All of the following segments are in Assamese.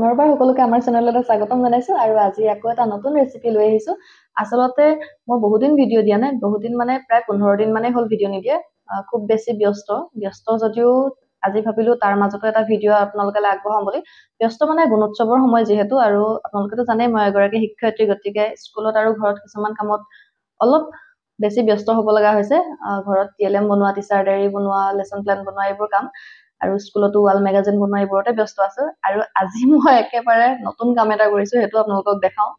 পুনৰবাৰ সকলোকে আমাৰ চেনেললৈ স্বাগতম জনাইছো আৰু আজি আকৌ এটা নতুন ৰেচিপি লৈ আহিছো। আচলতে মই বহুদিন ভিডিঅ' দিয়া নাই, বহুদিন মানে প্ৰায় 15 দিন মানে হ'ল ভিডিঅ' নিদিয়ে, খুব বেছি ব্যস্ত যদিও আজি ভাবিলো তাৰ মাজতো এটা ভিডিঅ' আপোনালোকলৈ আগবঢ়াম বুলি। ব্যস্ত মানে গুণোৎসৱৰ সময় যিহেতু, আৰু আপোনালোকেতো জানেই মই এগৰাকী শিক্ষয়িত্ৰী, গতিকে স্কুলত আৰু ঘৰত কিছুমান কামত অলপ বেছি ব্যস্ত হ'ব লগা হৈছে। ঘৰত TLM বনোৱা, টিচাৰ ডায়েৰী বনোৱা, লেচন প্লেন বনোৱা এইবোৰ কাম, আৰু স্কুলতো ৱাল মেগাজিন বনোৱা এইবোৰতে ব্যস্ত আছো। আৰু আজি মই একেবাৰে নতুন কাম এটা কৰিছো, সেইটো আপোনালোকক দেখাওঁ।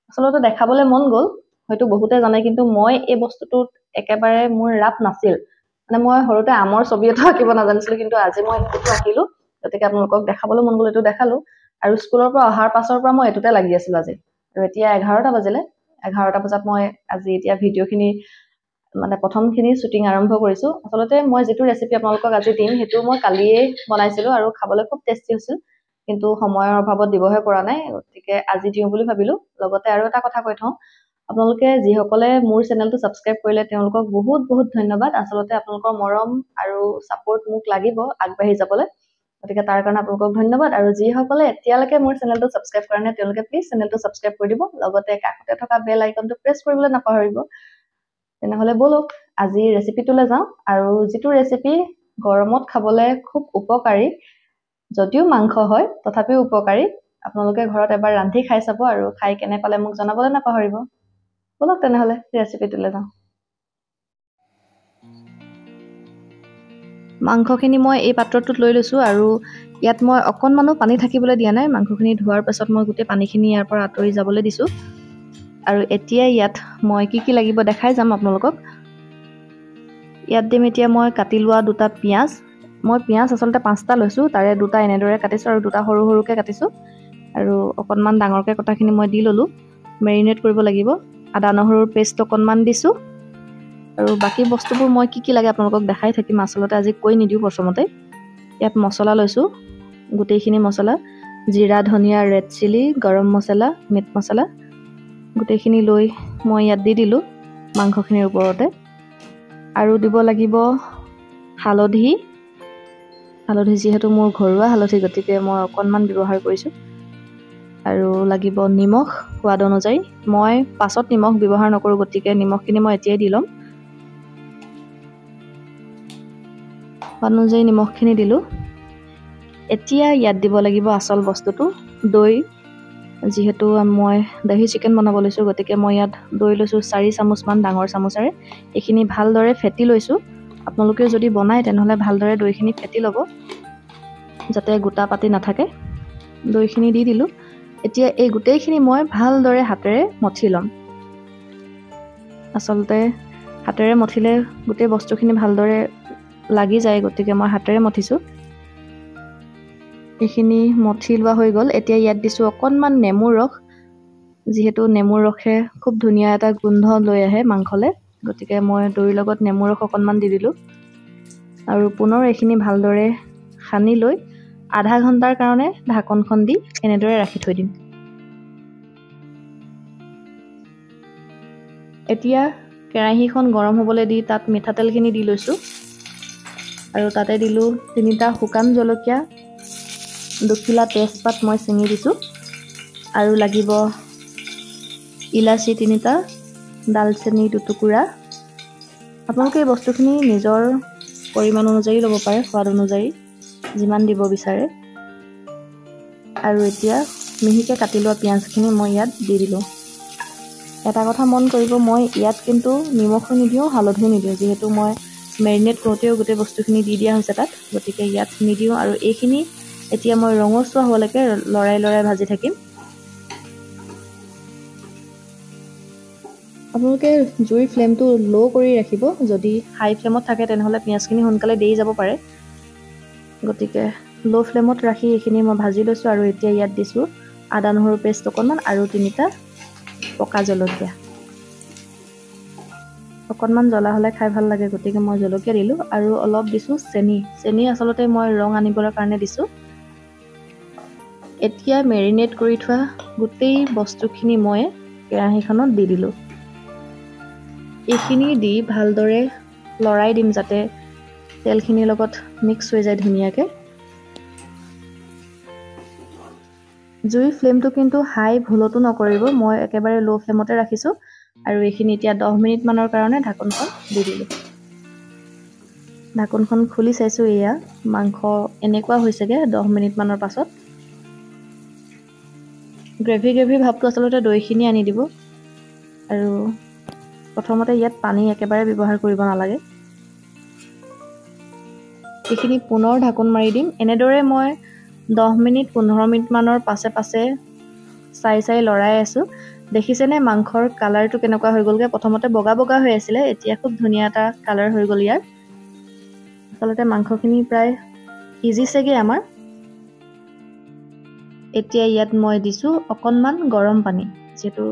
আচলতে দেখাবলৈ মন গ'ল, হয়তো বহুতে জানে, কিন্তু মই এই বস্তুটোত একেবাৰে মোৰ ৰাপ নাছিল। মানে মই সৰুতে আমৰ ছবি এটা আঁকিব নাজানিছিলো, কিন্তু আজি মই এইটো আঁকিলো, গতিকে আপোনালোকক দেখাবলৈ মন গ'ল এইটো দেখালো। আৰু স্কুলৰ পৰা অহাৰ পাছৰ পৰা মই এইটোতে লাগি আছিলো আজি। আৰু এতিয়া 11টা বাজিলে, 11টা বজাত মই আজি এতিয়া ভিডিঅ'খিনি মানে প্ৰথমখিনি শ্বুটিং আৰম্ভ কৰিছোঁ। আচলতে মই যিটো ৰেচিপি আপোনালোকক আজি দিম সেইটো মই কালিয়েই বনাইছিলোঁ আৰু খাবলৈ খুব টেষ্টি হৈছিল, কিন্তু সময়ৰ অভাৱত দিবহে পৰা নাই, গতিকে আজি দিওঁ বুলি ভাবিলোঁ। লগতে আৰু এটা কথা কৈ থওঁ, আপোনালোকে যিসকলে মোৰ চেনেলটো ছাবস্ক্ৰাইব কৰিলে তেওঁলোকক বহুত বহুত ধন্যবাদ। আচলতে আপোনালোকৰ মৰম আৰু ছাপোৰ্ট মোক লাগিব আগবাঢ়ি যাবলৈ, গতিকে তাৰ কাৰণে আপোনালোকক ধন্যবাদ। আৰু যিসকলে এতিয়ালৈকে মোৰ চেনেলটো ছাবস্ক্ৰাইব কৰা নাই তেওঁলোকে প্লিজ চেনেলটো ছাবস্ক্ৰাইব কৰি দিব, লগতে কাষতে থকা বেল আইকনটো প্ৰেছ কৰিবলৈ নাপাহৰিব। তেনেহ'লে ব'লক আজি ৰেচিপিটোলৈ যাওঁ। আৰু যিটো ৰেচিপি গৰমত খাবলৈ খুব উপকাৰী, যদিও মাংস হয় তথাপিও উপকাৰী, আপোনালোকে ঘৰত এবাৰ ৰান্ধি খাই চাব আৰু খাই কেনে পালে মোক জনাবলৈ নাপাহৰিব। ব'লক তেনেহ'লে ৰেচিপিটোলৈ যাওঁ। মাংসখিনি মই এই পাত্ৰটোত লৈ লৈছোঁ আৰু ইয়াত মই অকণমানো পানী থাকিবলৈ দিয়া নাই। মাংসখিনি ধোৱাৰ পাছত মই গোটেই পানীখিনি ইয়াৰ পৰা আঁতৰি যাবলৈ দিছোঁ। আৰু এতিয়া ইয়াত মই কি কি লাগিব দেখাই যাম আপোনালোকক। ইয়াত দিম এতিয়া মই কাটি লোৱা দুটা পিঁয়াজ। মই পিঁয়াজ আচলতে 5টা লৈছোঁ, তাৰে দুটা এনেদৰে কাটিছোঁ আৰু দুটা সৰু সৰুকৈ কাটিছোঁ, আৰু অকণমান ডাঙৰকৈ কটাখিনি মই দি ল'লোঁ। মেৰিনেট কৰিব লাগিব। আদা নহৰুৰ পেষ্ট অকণমান দিছোঁ, আৰু বাকী বস্তুবোৰ মই কি কি লাগে আপোনালোকক দেখাই থাকিম, আচলতে আজি কৈ নিদিওঁ। প্ৰথমতে ইয়াত মছলা লৈছোঁ, গোটেইখিনি মছলা, জিৰা, ধনিয়া, ৰেড চিলি, গৰম মছলা, মিট মছলা, গোটেইখিনি লৈ মই ইয়াত দি দিলোঁ মাংসখিনিৰ ওপৰতে। আৰু দিব লাগিব হালধি। হালধি যিহেতু মোৰ ঘৰুৱা হালধি, গতিকে মই অকণমান ব্যৱহাৰ কৰিছোঁ। আৰু লাগিব নিমখ সোৱাদ অনুযায়ী। মই পাছত নিমখ ব্যৱহাৰ নকৰোঁ, গতিকে নিমখখিনি মই এতিয়াই দি ল'ম। সোৱাদ অনুযায়ী নিমখখিনি দিলোঁ। এতিয়া ইয়াত দিব লাগিব আচল বস্তুটো, দৈ। যিহেতু মই দহি চিকেন বনাব লৈছোঁ, গতিকে মই ইয়াত দৈ লৈছোঁ 4 চামুচমান ডাঙৰ চামুচেৰে। এইখিনি ভালদৰে ফেটি লৈছোঁ। আপোনালোকেও যদি বনায় তেনেহ'লে ভালদৰে দৈখিনি ফেটি ল'ব, যাতে গোটা পাতি নাথাকে। দৈখিনি দি দিলোঁ। এতিয়া এই গোটেইখিনি মই ভালদৰে হাতেৰে মঠি ল'ম। আচলতে হাতেৰে মঠিলে গোটেই বস্তুখিনি ভালদৰে লাগি যায়, গতিকে মই হাতেৰে মঠিছোঁ। এইখিনি মঠি লোৱা হৈ গ'ল। এতিয়া ইয়াত দিছোঁ অকণমান নেমুৰ ৰস, যিহেতু নেমুৰ ৰসে খুব ধুনীয়া এটা গোন্ধ লৈ আহে মাংসলৈ, গতিকে মই দৈৰ লগত নেমুৰ ৰস অকণমান দি দিলোঁ। আৰু পুনৰ এইখিনি ভালদৰে সানি লৈ আধা ঘণ্টাৰ কাৰণে ঢাকনখন দি এনেদৰে ৰাখি থৈ দিম। এতিয়া কেৰাহীখন গৰম হ'বলৈ দি তাত মিঠাতেলখিনি দি লৈছোঁ, আৰু তাতে দিলোঁ 3টা শুকান জলকীয়া, 2খিলা তেজপাত মই ছিঙি দিছোঁ, আৰু লাগিব ইলাচি 3টা, ডালচেনি 2 টুকুৰা। আপোনালোকে এই বস্তুখিনি নিজৰ পৰিমাণ অনুযায়ী ল'ব পাৰে, সোৱাদ অনুযায়ী যিমান দিব বিচাৰে। আৰু এতিয়া মিহিকৈ কাটি লোৱা পিঁয়াজখিনি মই ইয়াত দি দিলোঁ। এটা কথা মন কৰিব, মই ইয়াত কিন্তু নিমখো নিদিওঁ, হালধিও নিদিওঁ, যিহেতু মই মেৰিনেট কৰোঁতেও গোটেই বস্তুখিনি দি দিয়া হৈছে তাত, গতিকে ইয়াত নিদিওঁ। আৰু এইখিনি এতিয়া মই ৰঙচুৱা হোৱালৈকে লৰাই লৰাই ভাজি থাকিম। আপোনালোকে জুইৰ ফ্লেমটো ল' কৰি ৰাখিব, যদি হাই ফ্লেমত থাকে তেনেহ'লে পিঁয়াজখিনি সোনকালে দেৰি যাব পাৰে, গতিকে ল' ফ্লেমত ৰাখি এইখিনি মই ভাজি লৈছোঁ। আৰু এতিয়া ইয়াত দিছোঁ আদা নহৰু পেষ্ট অকণমান আৰু 3টা পকা জলকীয়া। অকণমান জ্বলা হ'লে খাই ভাল লাগে, গতিকে মই জলকীয়া দিলোঁ। আৰু অলপ দিছোঁ চেনি। চেনি আচলতে মই ৰং আনিবলৈ কাৰণে দিছোঁ। এতিয়া মেৰিনেট কৰি থোৱা গোটেই বস্তুখিনি মই কেৰাহীখনত দি দিলোঁ। এইখিনি দি ভালদৰে লৰাই দিম, যাতে তেলখিনিৰ লগত মিক্স হৈ যায় ধুনীয়াকৈ। জুইৰ ফ্লেমটো কিন্তু হাই ভুলতো নকৰিব, মই একেবাৰে ল' ফ্লেমতে ৰাখিছোঁ। আৰু এইখিনি এতিয়া 10 মিনিটমানৰ কাৰণে ঢাকোনখন দি দিলোঁ। ঢাকোনখন খুলি চাইছোঁ, এয়া মাংস এনেকুৱা হৈছেগৈ 10 মিনিটমানৰ পাছত। গ্ৰেভি গ্ৰেভি ভাৱটো আচলতে দৈখিনি আনি দিব। আৰু প্ৰথমতে ইয়াত পানী একেবাৰে ব্যৱহাৰ কৰিব নালাগে। এইখিনি পুনৰ ঢাকোন মাৰি দিম। এনেদৰে মই 10 মিনিট 15 মিনিটমানৰ পাছে পাছে চাই চাই লৰাই আছোঁ। দেখিছেনে মাংসৰ কালাৰটো কেনেকুৱা হৈ গ'লগৈ? প্ৰথমতে বগা বগা হৈ আছিলে, এতিয়া খুব ধুনীয়া এটা কালাৰ হৈ গ'ল ইয়াৰ। আচলতে মাংসখিনি প্ৰায় সিজিছেগৈ আমাৰ। এতিয়া ইয়াত মই দিছোঁ অকণমান গৰম পানী, যিহেতু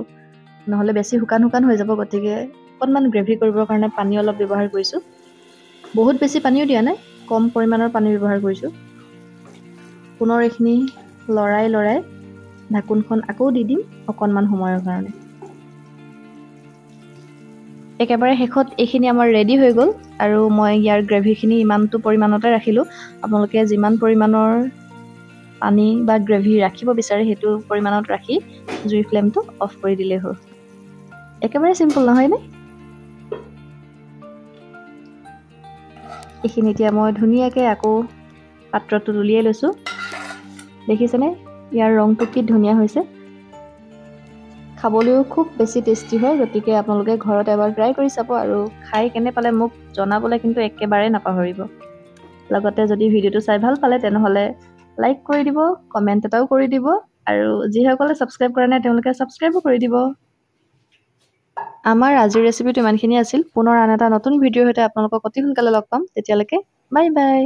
নহ'লে বেছি শুকান শুকান হৈ যাব, গতিকে অকণমান গ্ৰেভি কৰিবৰ কাৰণে পানী অলপ ব্যৱহাৰ কৰিছোঁ। বহুত বেছি পানীও দিয়া নাই, কম পৰিমাণৰ পানী ব্যৱহাৰ কৰিছোঁ। পুনৰ এইখিনি লৰাই লৰাই ঢাকোনখন আকৌ দি দিম অকণমান সময়ৰ কাৰণে। একেবাৰে শেষত এইখিনি আমাৰ ৰেডি হৈ গ'ল। আৰু মই ইয়াৰ গ্ৰেভিখিনি ইমানটো পৰিমাণতে ৰাখিলোঁ। আপোনালোকে যিমান পৰিমাণৰ পানী বা গ্ৰেভি ৰাখিব বিচাৰে সেইটো পৰিমাণত ৰাখি জুইৰ ফ্লেমটো অফ কৰি দিলেই হ'ল। একেবাৰে চিম্পল নহয়নে? এইখিনি এতিয়া মই ধুনীয়াকৈ আকৌ পাত্ৰটোত উলিয়াই লৈছোঁ। দেখিছেনে ইয়াৰ ৰংটো কি ধুনীয়া হৈছে। খাবলৈও খুব বেছি টেষ্টি হয়, গতিকে আপোনালোকে ঘৰত এবাৰ ট্ৰাই কৰি চাব আৰু খাই কেনে পালে মোক জনাবলৈ কিন্তু একেবাৰে নাপাহৰিব। লগতে যদি ভিডিঅ'টো চাই ভাল পালে তেনেহ'লে লাইক কৰি দিব, কমেণ্ট এটাও কৰি দিব, আৰু যিসকলে ছাবস্ক্ৰাইব কৰা নাই তেওঁলোকে ছাবস্ক্ৰাইবো কৰি দিব। আমাৰ আজিৰ ৰেচিপিটো ইমানখিনি আছিল। পুনৰ আন এটা নতুন ভিডিঅ'ৰ সৈতে আপোনালোকক অতি সোনকালে লগ পাম। তেতিয়ালৈকে বাই বাই।